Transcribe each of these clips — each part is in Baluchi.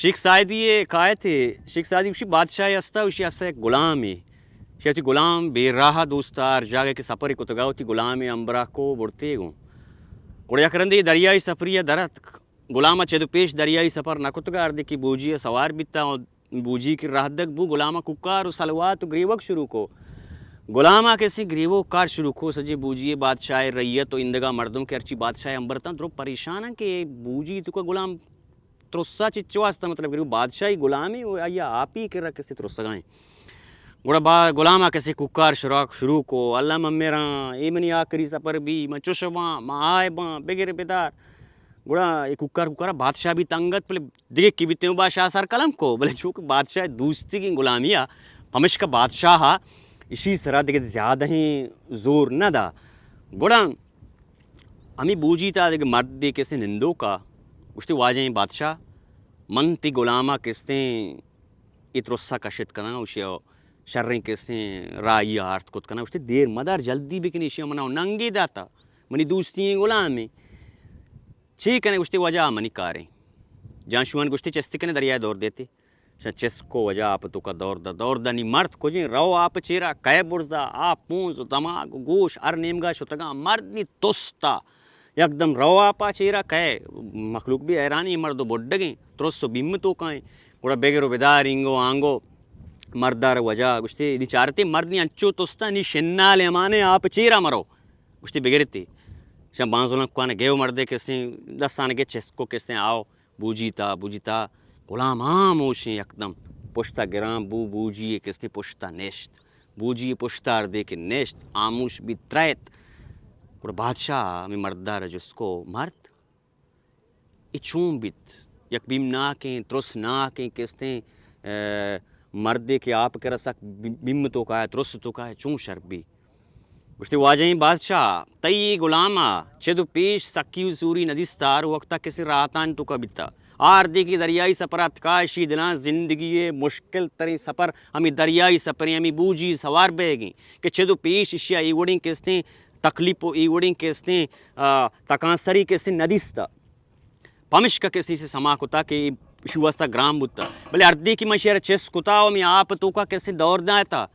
شیخ سعدی ء کایت ء، شیخ سعدی گوشی بادشاہ ہستا، اشی ہستا یک غلامے۔ اشی وتی غلام بے راہ دوستا، ہر جاگہ کہ سفر کتگا وتی غلام امبراہ کو برتے گوں۔ گڑا یک رندے دریائی سفری ء در اتک۔ غلام ء چد و پیش دریائی سفر نہ کتگا، ہردے کہ بوجی ء سوار بیتا، بوجی کہ راہ دگ بو، غلام ء کوکار و سلوات و گریوگ شروع کو۔ غلام ء کسے گریوگ کار شروع کو، سجے بوجی ء بادشاہ ء رعیت و ایندگا مردم کہ ہرچی بادشاہ ء امبر تاں درو پریشان انت کہ بوجی توکا غلام ترسا چچو ہستہ، مطلب کہ بادشاہی غلامے و آئی آپی کرا کسے ترسگائیں۔ گڑا با غلام ء کسے کوکار شراک شروع کو، اللہ من میراں، اے منی آخری سفر بی، من چش باں، من آئے باں، بگر بدار۔ گڑا اے کوکار کوکارا بادشاہ بی تنگت، بلے دگہ کی بیتے بادشاہ سر قلم کو، بلے چونکہ بادشاہ دوستیگیں غلامی ء، پمشکا بادشاہ ء اشی سرا دگہ زیادہیں زور نہ دا۔ گڑا ہمے بوجی تا دگہ مردے کسے نندوکا گوشتے، واجہیں بادشاہ، من تی غلاما کستیں اے ترسا کشت کناں، اشیا شریں کستیں راہی آرت کت کناں۔ گوشتے، دیر مدار، جلدی بکن، اشیا منا ننگے داتا، منی دوستی ایں غلامے۔ چے کنے؟ گوشتے، واجہ آ منی کاریں۔ جانشوان گوشتے، چستی کنے دریائے دور دیتے۔ شاں چست کو، واجہ آپ توکا دور دا، دور دا، نی مرد کجیں، رو آپ چیرا، کئے برزا، آپ پونز و دماغ و گوش ہر نیمگا شتگاں، مرد نی تستا، یکدم رو آپا چیرا، کئے؟ مخلوق بی حیرانی، مرد و بڈگیں، ترس و بیم توکائیں۔ گڑا بگر و بدار اینگو آنگو مردار واجہ گوشتے، نی چارتے مرد نی انچو تستا، نی شنال امانے آپ چیرا مرو۔ گوشتے، بگرتے۔ شاں بانزلان کوان گیو مردے کسیں، دستان گے چست کو کسیں، آو۔ بوجی تا، بوجی تا، غلام ہاموشیں یکدم۔ پشتا گران بو، بوجی ء کستے پشتا نشت۔ بوجی ء پشتا ہردے کہ نشت، ہاموش بیت، ترایت۔ گڑا بادشاہ ہمے مردار جست کو، مرد، اے چون بیت؟ یک بیمناکیں، ترسناکیں کستیں، ء، مردے کہ آپ کرا سک بی-، بیم توکا ء، ترس توکا ء، چون شر بی؟ گوشتی، واجہیں بادشاہ، تئی اے غلام ء چد و پیش سکی و سوری ندیستا، ہر وقتا کسی راہتانی توکا بیتا۔ آ ہردے کہ دریائی سفر اتکا، اشی دلاں زندگی ء مشکل تریں سفر ہمے دریائی سفریں، ہمے بوجی سوار بئیگیں کہ چد و پیش اشیا اے وڑیں کستیں تکلیپ و اے وڑیں کستیں، آ، تکانسری کستیں ندیستا۔ پمشکا کسی سے سما کتا کہ اشی واسطہ گران بوتا۔ بلے ہردے کہ من اشی را چست کتا و ہمے آپ توکا کسی دور داتا،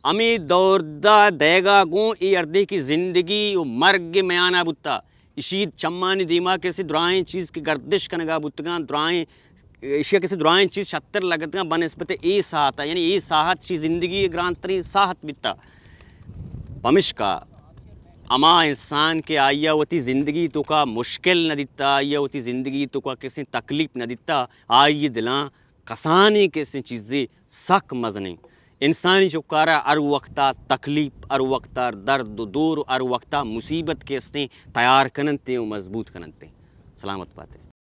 ہمے دور دا دئیگا گوں اے ہردے کہ زندگی و مرگ میانا بوتا۔ اشی چمانی دیما کسی درائیں چیز کہ گردش کنگا بوتگاں، درائیں، اشیا کسی درائیں چیز شتر لگتگاں بہ نسبت اے ساعتا، یعنی اے ساعت اشی زندگی گرانترین ساعت بیتا۔ پمشکا ہما انسان کہ آئی ء وتی زندگی توکا مشکل نہ دیتا، آئی ء وتی زندگی توکا کسیں تکلیف نہ دیتا، آئی ء دلاں کسانیں کسیں چیزے سک مزنیں۔ انسانی چکارا ہر وقتا تکلیف، ہر وقتا درد و دور، ہر وقتا مصیبت کہ استیں تیار کننتے و مضبوط کننتے۔ سلامت باتے۔